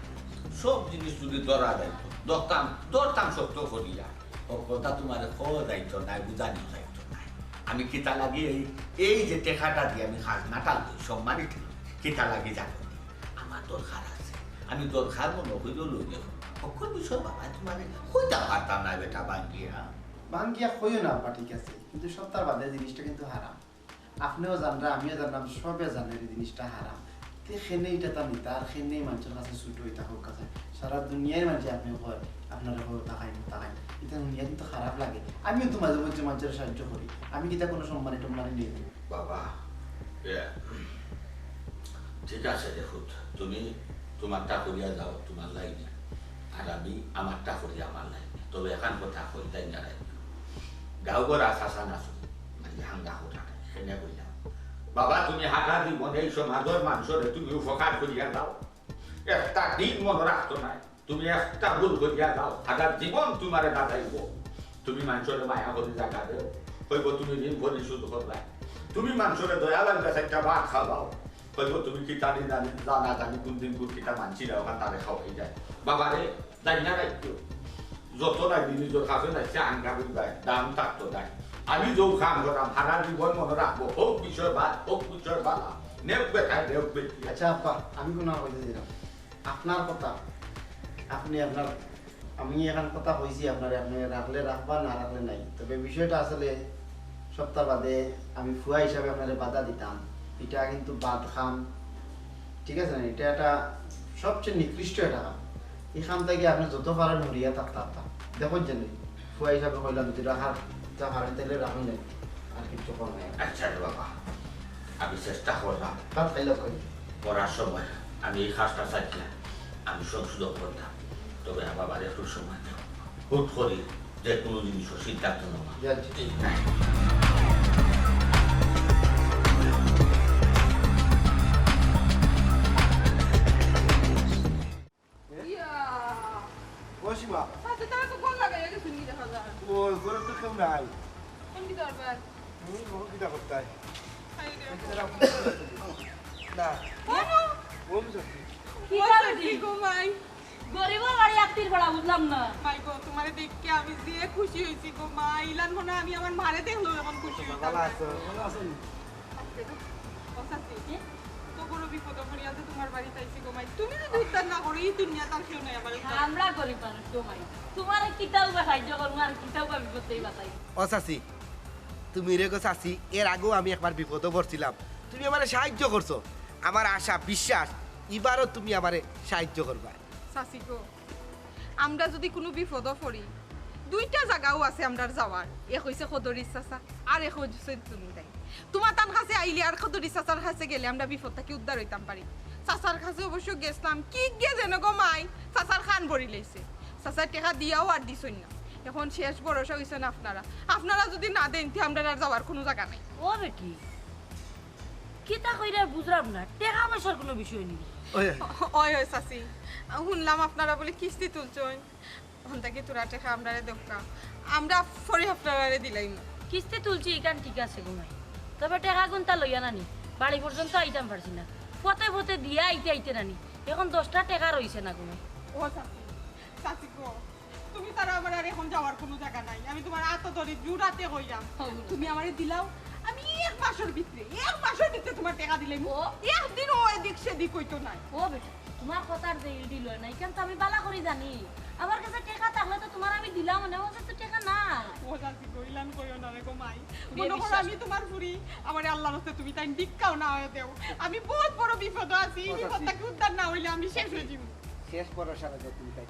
সব জিনিস যদি ধরা যাইতো, ধরতাম, ধরতাম শক্ত করিয়া। ও কথা তোমারে কওয়া যাইতো না, বুঝানি যাইতো না। আমি কিতা লাগি এই, এই যে টেকাটা দিয়া আমি খাজনাটা লই, সম্মানী টেকা, কিতা লাগি জানো নি? আমার দরকার আছে, আমি দরকার মনে করিয়া লই। এখন হকল বিষয় বাবা তোমারে কইতাম পারতাম না বেটা ভাঙ্গিয়া। ভাঙ্গিয়া কইও না আব্বা, ঠিক আছে, কিন্তু সপ্তাহ বাদে জিনিসটা কিন্তু হারাম। আপনেও জানরা, আমিও জানরাম, সবে জানে এই জিনিসটা হারাম। তে কেনে ইটা তা নিতা, আর কেনে মানুষের কাছে ছোট অইতা, হকল কাছে। সারা দুনিয়ার মানুষে আপনে কয়, আপনারে কয়, "টাকাই না, টাকাই না।" ইটা দুনিয়া কিন্তু খারাপ লাগে। আমিও তো মাঝে মধ্যে মানুষের সাহায্য করি। আমি কিতা কোনো সম্মানী টম্মানী নেই? বাবা, এ, ঠিক আছে, দেখো, তুমি তোমারটা করিয়া যাও, তোমার লাইনে, আর আমি আমারটা করি আমার লাইনে। তবে এখান কথা কই, তাই না রাই? গাঁও ঘর আশা সানা শুনি, মানে, হাঙ্গা কথা নাই, কেনে কইলাম? বাবা, তুমি হারা জীবন এই সমাজর মানুষরে তুমি উপকার করিয়া যাও, একটা দিন মনে রাখতো নাই। তুমি একটা ভুল করিয়া যাও, হারা জীবন তোমারে দাদাইব। তুমি মানুষরে মায়া করি জাগা দেও, কইব তুমি ঋণ পরিশোধ করবায়। তুমি মানুষরে দয়া লাগবে, একটা ভাত খাওয়াও, কইব তুমি কিতা নি জানি, জানা জানি কোন দিন কোন কিতা মানছি না, ওখান তারে খাওয়াই যায়। বাবারে, যাই না রাখতো। যত লাগবে নিজের কাছে যাইছে, আঙ্গা বুঝবায়, দাম থাকতো নাই। আমি যে কাম করলাম, হারা জীবন মনে রাখবো, হোক বিষয় বাদ, হোক বিষয় বালা, নেক বেটায়, নেক বেটি। আচ্ছা আব্বা, আমি কোনো কইতে দিলাম। আপনার কথা, আপনি আপনার আমি এখান কথা কইছি আপনারে, আপনি রাখলে রাখবা, না রাখলে নাই। তবে বিষয়টা আসলে সপ্তাহ বাদে আমি ফুয়া হিসাবে আপনারে বাধা দিতাম, এটা কিন্তু বাদ খাম, ঠিক আছে না? এটা একটা সবচেয়ে নিকৃষ্ট একটা কাম। এই কাম থেকে আপনি যত পারেন হরিয়া থাকতে পারতাম। দেখো জানি, ফুয়া হিসাবে কইলাম, যদি রাখার যা পারেন তাহলে রাখুন নাই, আর কিছু কম নাই। আচ্ছা রে বাবা, আমি চেষ্টা করলাম। ভাত খাইলে কই? পড়ার সময় আমি এই কাজটা চাইছিলাম, আমি সব সুযোগ করতাম। তবে আমার বাড়ি একটু সময় দেও। হুট করি যে কোনো জিনিসও সিদ্ধান্ত নেওয়া। জি, জি। ইয়া। ও সীমা। সাথে তারা তো গোল লাগাইয়া গেছে নি দেখা যায়। ও, ঘরে তো কেউ নাই। কোন কি দরবার? তুমি ঘরে কিতা করতায়? খাই রে। না। কেন? ও, আমি সত্যি। কি ও, কারণে? কি গো মাই? গরিবর বাড়ি আত্তির পাড়া, বুঝলাম না। মাই গো, তোমারে দেখে আমি যে খুশি হইছি গো মা, ইলান মনে হয় আমি আমার মারে দেখলেও এখন খুশি হইতাম ভালো না। আছো? ভালো আছো নি? আজকে তো, ও চাচি, কি? তো বড় বিপদে পড়িয়া যে তোমার বাড়িত আইছি গো মাই, তুমি যদি উদ্ধার না করো, এই দুনিয়াত আর কেউ নাই আমার উদ্ধার। আমরা গরিব মানুষ গো মাই, তোমারে কিতাও বা সাহায্য করবো আর কিতাও বা বিপদ থেকে বাঁচাই। ও চাচি, তুমি রে গো চাচি, এর আগেও আমি একবার বিপদে পড়ছিলাম, তুমি আমারে সাহায্য করছো। আমার আশা, বিশ্বাস, এবারও তুমি আমারে সাহায্য করবা। চাচি গো, আমরা যদি কুনু বিপদো পড়ি, দুইটা জাগাও আছে আমরার যাওয়ার, এক হইছে খদরির চাচা, আর এক হইছে তুমি তাই। তোমার তান কাছে আইলে আর খদরির চাচার কাছে গেলে আমরা বিপদ থাকি উদ্ধার হইতাম পারি। চাচার কাছে অবশ্য গেছলাম, কি গিয়া যেন গো মাই, চাচার কান ভরি লইছে। চাচায় টেকা দিয়াও আর দিছইন না। এখন শেষ ভরসা হইছইন আপনারা। আপনারা যদি না দেইন, তে আমরার আর যাওয়ার কুনু জাগা নাই। ও বেটি, কিতা কইরা বুঝলাম না, টেকা পয়সার কুনু বিষয় নি। ওই, ওই। ওই, ওই, চাচি, হুনলাম আপনারা বলে কিস্তি তুলছইন, অন থাকি থুড়া টেকা আমরারে দেউক্কা, আমরা পরে আপনারারে দিলাইমু। কিস্তি তুলছি, ইখান ঠিক আছে গো মাই, তবে টেকা গুনতা লইয়া নানি, বাড়ি পর্যন্ত আইতাম পারছি না, পথে পথে দিয়া আইতে আইতে নানি, এখন দশটা টেকা রইছে না গো মাই। ও চাচি, চাচি গো, তুমি ছাড়া আমার আর এখন যাওয়ার কুনু জাগা নাই। আমি তোমার আতো ধরি জোড়াতে কইলাম, ও, তুমি আমারে দিলাও, আমি এক মাসর ভিতরে, এক মাসর ভিতরে তোমার টেকা দিলাইমু। ও। একদিনও এদিক সেদিক হইতো নাই। ও বেটা, তোমার কথার যে ইলডি লয় না, ইখান তো আমি বালা করি জানি। আমার কাছে টেকা থাকলে তো তোমার আমি দিলাম না, আমার কাছে তো টেকা নাই। ও চাচি গো, ইলান কইও না রে গো মাই। মনে করো আমি তোমার ফুরি, আমারে আল্লাহর রাস্তায় তুমি তাই ভিক্ষাও না হয়ে দেও। আমি বহুত বড় বিপদে আছি, এই ও চাচি। বিপদ থাকি উদ্ধার না হইলে আমি শেষ হয়ে যাবো। শেষ ভরসা রাখো তুমি তাই।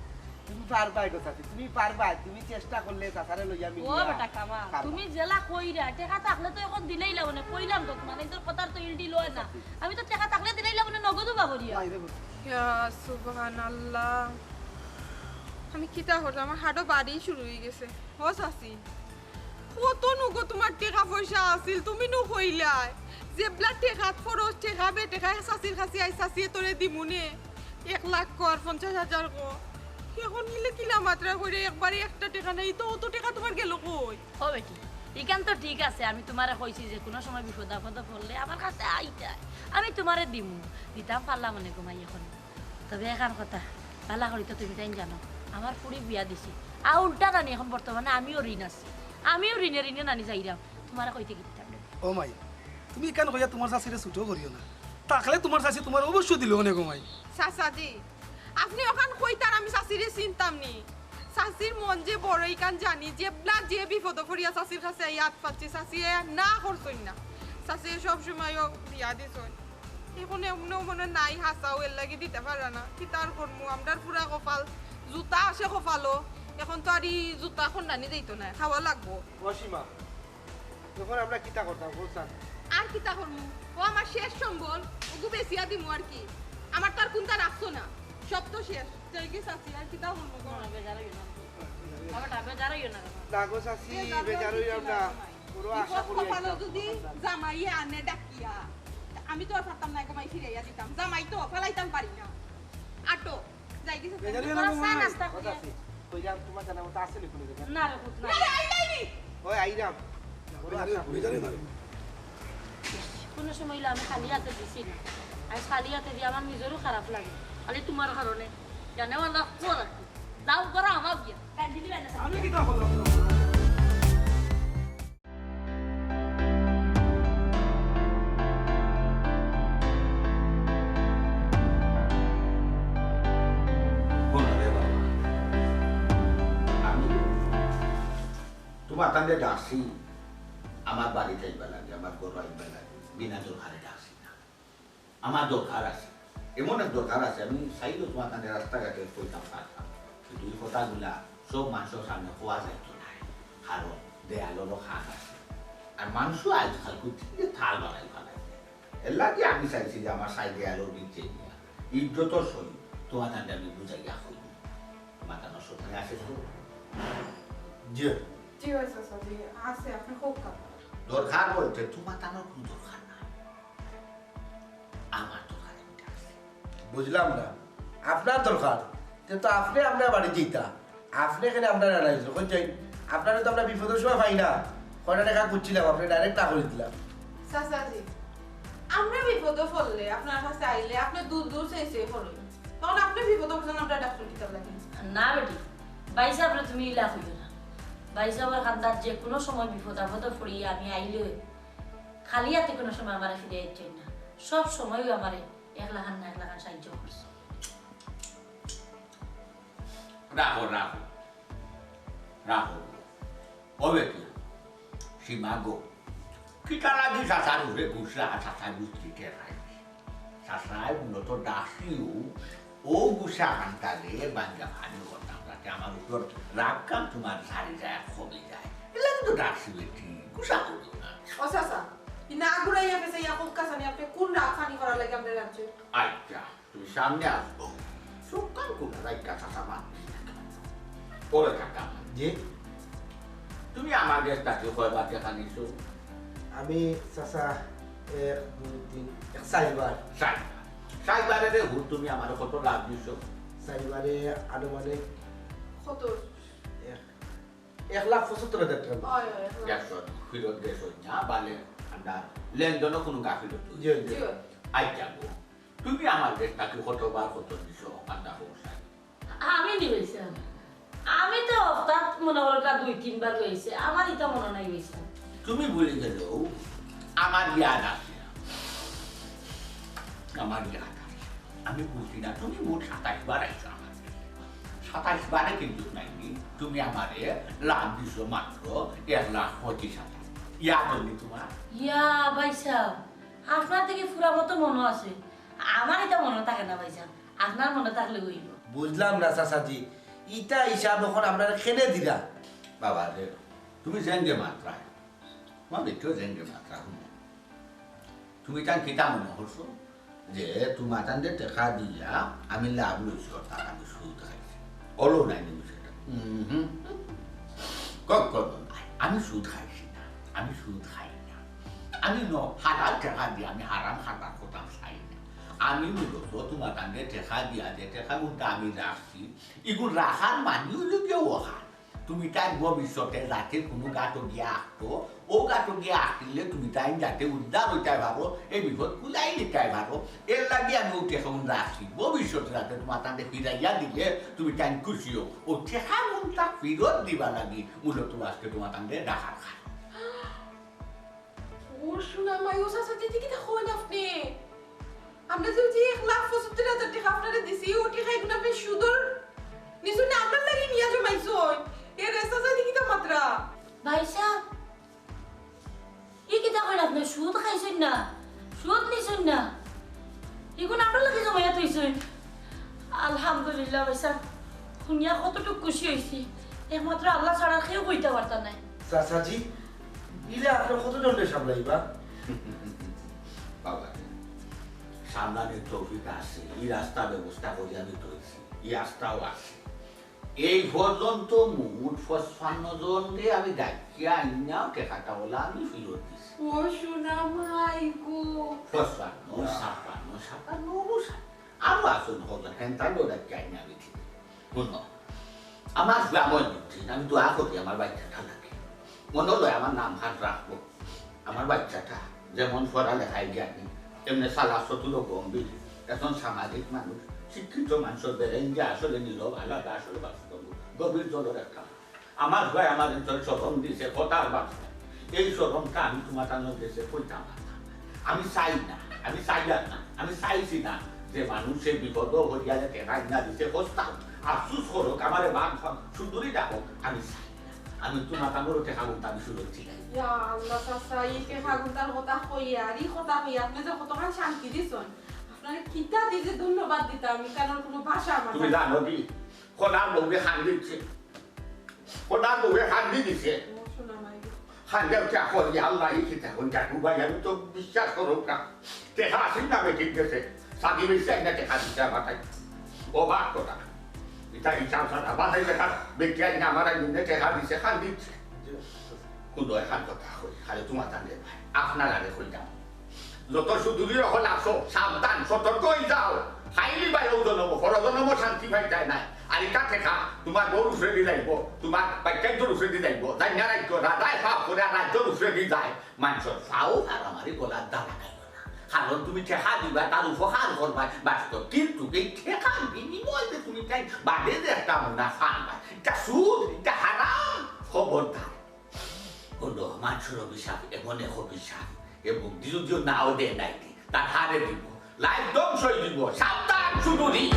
তুমি পারবায় গো চাচি, তুমি পারবায়। তুমি চেষ্টা করলে চাচারে লইয়া আমি ও নিয়া বেটা কামাল, পারবা। তুমি যেলা কইরা, টেকা থাকলে তো এখন দিলাইলাম নে, কইলাম তো তোমার, এই তোর কথার তো ইলডি লয় না। আমি তো টেকা থাকলে দিলাইলাম নে, নগদ উবা করিয়া। নাই রে বাবা। ইয়া সুবহানাল্লাহ। আমি কিতা করলাম? আমার হাড়ো বাড়ি শুরু হয়ে গেছে। ও চাচি, কত নুগো তোমার টেকা পয়সা আছিল, তুমি নু কইলায়। যেবলা টেকাত খরচ, টেকা বে টেকা, চাচির কাছে আই, চাচিয়ে তোরে দিমুনে। এক লাখ কর, পঞ্চাশ হাজার কর। এখন নিলে কিলা মাত্রা করে একবারে একটা টেকা নাই, তো অত টেকা তোমার গেল কই? ও বেটি, ইখান তো ঠিক আছে, আমি তোমারে কইছি যে কোনো সময় বিপদ আপদ পড়লে আমার কাছে আইতায়, আমি তোমারে দিমু, দিতাম পারলাম নে গো মাই এখন। তবে এখান কথা, বালা করি তো তুমি তাইন জানো, আমার ফুরি বিয়া দিছি, আর উল্টা নানি এখন বর্তমানে আমিও ঋণ আছি, আমিও ঋণে ঋণে নানি যাইরাম, তোমারে কইতে কিতাম রে। ও মাই, তুমি ইখান কইয়া তোমার চাচিরে ছোট করিও না, থাকলে তোমার চাচি তোমার অবশ্য দিল অনেক মাই। চাচাজি, আপনি ওখান কইতার আমি চাচিরে চিনতাম নি। চাচির মন যে বড় ইখান জানি, যেবলা যে বিপদ পড়িয়া চাচির কাছে আইয়া আত পাতছি, চাচিয়ে না করছইন না। চাচিয়ে সব সময়ও দিয়া দিছইন। এখন এমনও মনে নাই হাছাও, এর লাগি দিতে পারা না। কিতার করমু, আমরার পুরা কপাল, জুতা আছে কপালো। এখন তো আর ই জুতা খন্ডানি যাইতো না, খাওয়া লাগবো। ও সীমা, এখন আমরা কিতা করতাম, বলছান? আর কিতা করমু? ও আমার শেষ সম্বল, ওগু বেচিয়া দিমু আর কি। আমার তো আর কুনতা রাখছো না, সব তো শেষ। যাই কি চাচি, আর কিতা করমু গো? না, বেজার হইও না। বাবা, বেজার হইও না। না গো চাচি, বেজার বেজার হইও হইতাম না। না। কোনো আশা বিপদ করি কপালো আইতাম যদি না। জামাইয়ে আনে ডাকিয়া, আমি তো আর পারতাম না, গো মাই ফিরাইয়া দিতাম। জামাই তো ফালাইতাম পারি না। আটো। যাই গেছে। বেজার হইও না, চা নাস্তা করি। আচ্ছা, আছি। কই যাও, তোমার জানা মতো আছে নি কোনো জায়গা? না রে পুত, না। না রে, আইলাই নি। ওই আইরাম। বেজার হইও না। কোনো সময় হইলে আমি খালি হাতে দিছি না। আজ খালি হাতে দিয়ে আমার নিজেরও খারাপ লাগে। খালি তোমার কারণে। জানে আল্লাহ, পর আর কি। যাও, করো আমার বিয়া। কান্দি দিলে না। আমি কিতা করলাম? হুনো রে বাবা, মাতানরে ডাকছি, আমার বাড়িত আইবার লাগি, আমার ঘরো আইবার লাগি, বিনা দরকারে ডাকছি না। আমার দরকার আছে, এমন এক দরকার আছে, আমি চাইলেও তুমাতানরে রাস্তাঘাটে কইতাম পারতাম, কিন্তু ই কথাগুলা সব মানষর সামনে কওয়া যাইতো নায়, কারণ দেয়ালরও কান আছে। আর মানষও আইজকাল কুন্তা থাল বানাই ফালাইছে। এরলাগি আমি চাইছি যে আমার চাই দেয়ালর ভিতরে নিয়া ইজ্জতর সহিত তুমাতানরে আমি বুঝাইয়া কইমু। মাতানো সময় আছে তো? জি। জি অয় চাচা, জি, আছে, আপনে কউক্কা। দরকার বলতে তুমাতানোর কুনু দরকার নাই, আমার দরকার একটা আছে। বুঝলাম না, আপনার দরকার, তে তো আপনে আমরার বাড়িত যাইতা, আপনে কেনে আমরারে আনাইছো, কই যাই? আপনারে তো আমরা বিপদর সময় পাই না, কয়টা টেকা খুজছিলাম, আপনে direct না করি দিলা। চাচাজি, আমরা বিপদো পড়লে, আপনার কাছে আইলে, আপনে দূর দূর চাই চাই করইন। তখন আপনে বিপদো পড়ছইন, আমরা ডাকছইন কিতার লাগি? না বেটি, ভাইসাবরে তুমি ইলা কইও না। ভাইসাবর কান্দাত যে কুনু সময় বিপদ আপদো পড়ি আমি আইলে খালি আতে কুনু সময় আমারে ফিরাই দিছইন না। সব সময়উ আমারে একলাখান না একলাখান সাহায্য করছইন। রাখো, রাখো, রাখো। ও বেটি, সীমা গো, কিতা লাগি চাচার উপরে গুসা, চাচায় বুঝতে টের পাইনি। চাচায় মূলত ডাকছিউ, অউ গুসা কান্দারে ভাঙ্গা ফানি করতাম, যাতে আমার উপর রাগখান তুমার সারি যায়, কমি যায়। এরলাগি তো ডাকছি বেটি, গুসা করিও না। ও চাচা, ই না ঘুরাইয়া পেছাইয়া কউক্কা চাইন, আপনে কুন রাগ ফানি করার লাগি আমরারে আনছইন? আচ্ছা, তুমি সামনে আসো। চোখ কান খোলা রাখিয়া চাচা মাত দিস না কেন? ওরে কাকা। জি? তুমি আমার গেছ থাকি কয়বার টেকা নিছো? আমি চাচা এক, দুই, তিন, এক, চাইরবার। চাইরবার। চাইরবারে রে হুর তুমি আমারে কত লাভ দিছো? চাইরবারে আনুমানিক কত? এক, এক লাখ পঁচাত্তর হাজার টেকা। অয়, অয়, এক লাখ। দেখছো, ফিরত গেছো না, বালে আন্ডা লেনদেনও কুনু গাফিলতি জি, জি। জি। আচ্ছা গো, তুমি আমার গেছ থাকি কতবার কত নিছো, আন্ডা হোক সাই। আমি নি ভাইসাব। আমি তো হঠাৎ মনো করো তা দুই তিনবার লইছি, আমার ইতা মনো নাই ভাইসাব। তুমি ভুলি গেলেও আমার ইয়াদ আছে, আমার ইয়াদ আছে। আমি বুঝি না, তুমি মোট সাতাইশ বার আইছো আমার গেছে। সাতাইশ বারে কিন্তু নাইনি, তুমি আমারে লাভ দিছো মাত্র এক লাখ পঁচিশ হাজার। ইয়াদ অয়নি তুমার? ইয়া ভাইসাব, আপনার দেখি পুরা মতো মনো আছে, আমার ইতা মনো থাকে না ভাইসাব। আপনার মনো থাকলে অইবো। বুঝলাম না চাচাজি, ইতা হিসাব অখন আমরারে কেনে দিরা? বাবা রে, তুমি যেনগে মাতরায়, তুমার বেটিও যেনগে মাতরা হুনো। তুমি তান কিতা মনো করছো যে তুমাতানরে টেকা দিয়া আমি লাভ লইছি, অর্থাৎ আমি সুদ খাইছি? অলো নায়নি বিষয়টা। হুম হুম। কখনো নায়। আমি সুদ খাইছি না, আমি সুদ খাই না। আমি ন-, হালাল টেকা দিয়া আমি হারাম খাবার করতাম চাই না। আমি মূলত তুমাতানরে টেকা দিয়া, যে টেকাগুনতা আমি রাখছি, ইগুন রাখার মানি অইলো গিয়া অখান। তুমিতাইন ভবিষ্যতে যাতে কুনু গাতো গিয়া আটকো, অউ গাতো গিয়া আটকিলে তুমিতাইন যাতে উদ্ধার অইতায় পারো, এই বিপদ কুলাইলিতায় পারো, এরলাগি আমি অউ টেকাগুন রাখছি। ভবিষ্যতে যাতে তুমাতানরে ফিরাইয়া দিলে তুমিতাইন খুশি অও। অউ টেকাগুনতা ফিরত দিবার লাগি মূলত আজকে তুমাতানরে ডাকার কারণ। ও সোনা মাই, ও চাচাজি, ইতা কিতা কইন আপনে? আমরা যে অউ যে এক লাখ পঁচাত্তর হাজার টেকা আপনারে দিছি, অউ টেকা ইগুন আপনে সুদর নিছইন না আমরার লাগি নিয়া জমাইছইন? এরে চাচাজি, কিতা মাতরা? ভাইসাব, ই কিতা কইন আপনে? সুদ খাইছইন না, সুদ নিছইন না, ইগুন আমরার লাগি জমাইয়া থইছইন। আলহামদুলিল্লাহ ভাইসাব, হুনিয়া কতটুক খুশি অইছি, একমাত্র আল্লাহ ছাড়া কেউ কইতা পারতা নায়। চাচাজি, ইলা আপনে কতজনরে সামলাইবা? বাবা, সামলানির তৌফিক আছে, ই রাস্তা ব্যবস্থা করি আমি থইছি, ই রাস্তাও আছে। এই পর্যন্ত মোট পঁচপান্ন জনরে আমি ডাকিয়া আইনা টেকাটা অলা আমি ফিরত দিছি। ও সোনা মাই গো। পঁচপান্ন, ছাপ্পান্ন, সাতান্ন, ঊনষাট। আরো আছইন কতজন, হেনতানরেও ডাকিয়া আইনা আমি দিছি। হুনো, আমার গ্রামর মধ্যে আমি দোয়া করি আমার বাইচ্চাটা লাগে। মনো লয় আমার নাম খান রাখবো। আমার বাইচ্চাটা যেমন পড়ালেখায় জ্ঞানী, এমনে চালাক চতুর ও গম্ভীর, একজন সামাজিক মানুষ, শিক্ষিত মানষর বেরেন যে আসলে নীরব, আলাদা আসলে বাস্তব, গভীর জলর একটা। আমার ভাই আমার ভিতরে শরম দিছে, কথার বাচ্চা। এই শরমটা আমি তুমাতানর গেছে কইতাম পারতাম না। আমি চাই না, আমি চাইয়ার না, আমি চাইছি না যে মানুষে বিপদো পড়িয়া যে টেকা আইনা দিছে, হস্তা আফসুস করুক, আমারে বাপ সুন্দরী ডাকুক, আমি চাই না। আমি তুমার কাছে টেকা গুনতাম শুরু করছি। ইয়া আল্লাহ চাচা, ই টেকা গুনতার কথা কইয়া আর ই কথা কইয়া আপনে যে কতখান শান্তি দিছইন, আপনারে কিতা দি যে ধন্যবাদ দিতাম, ইখানর কুনু ভাষা আমার তুমি জানো কি, কনার বউয়ে কান্দিছে, কনার বউয়ে কান্দি দিছে। ও সোনা মাই গো। কান্দে উঠে কয়, "ইয়া আল্লাহ, ই কিতা কইন জাগু ভাই, আমি তো বিশ্বাস করুম না। টেকা আছিল না বেটির গেছে, সাদি বেশি আইনা টেকা দিছে আমার তাই।" অবাক কথা। ইটা হিসাব সাদা বানাই লেখা, বেটি আইনা আমার আইনে টেকা দিছে, কান্দিছে। কুনু এখান কথা কই, খালি তুমার জানে ভাই, আপনার আগে কইলাম। যত সুদূরই অকল আসো, সাবধান, সতর্ক অই যাও। খাইলি ভাই ও জনম, পরজনম শান্তি পাই যায় না। আর ইটা টেকা তুমার বউর উপরে দি যাইবো, তুমার বাচ্চাইন্তর উপরে দি যাইবো। জানি না রাইতো রাজায় পাপ করে আর রাজ্যর উপরে দি যায়। মানষর ফাও আর আমার গলার দানা খাইও না। কারণ তুমি টেকা দিবা, তার উপকার করবা, বাস্তব। কিন্তু এই টেকার বিনিময়ে যে তুমি তাই বাদে যে একটা মুনাফা আনবা, ইটা সুদ, ইটা হারাম, খবরদার। হুনো, মানষর অভিশাপ এমন এক অভিশাপ, এ মুখ দি যদিও নাও দে নাই দি, তার হারে দিব, লাইফ ধ্বংস অই দিব, সাবধান সুদূরই।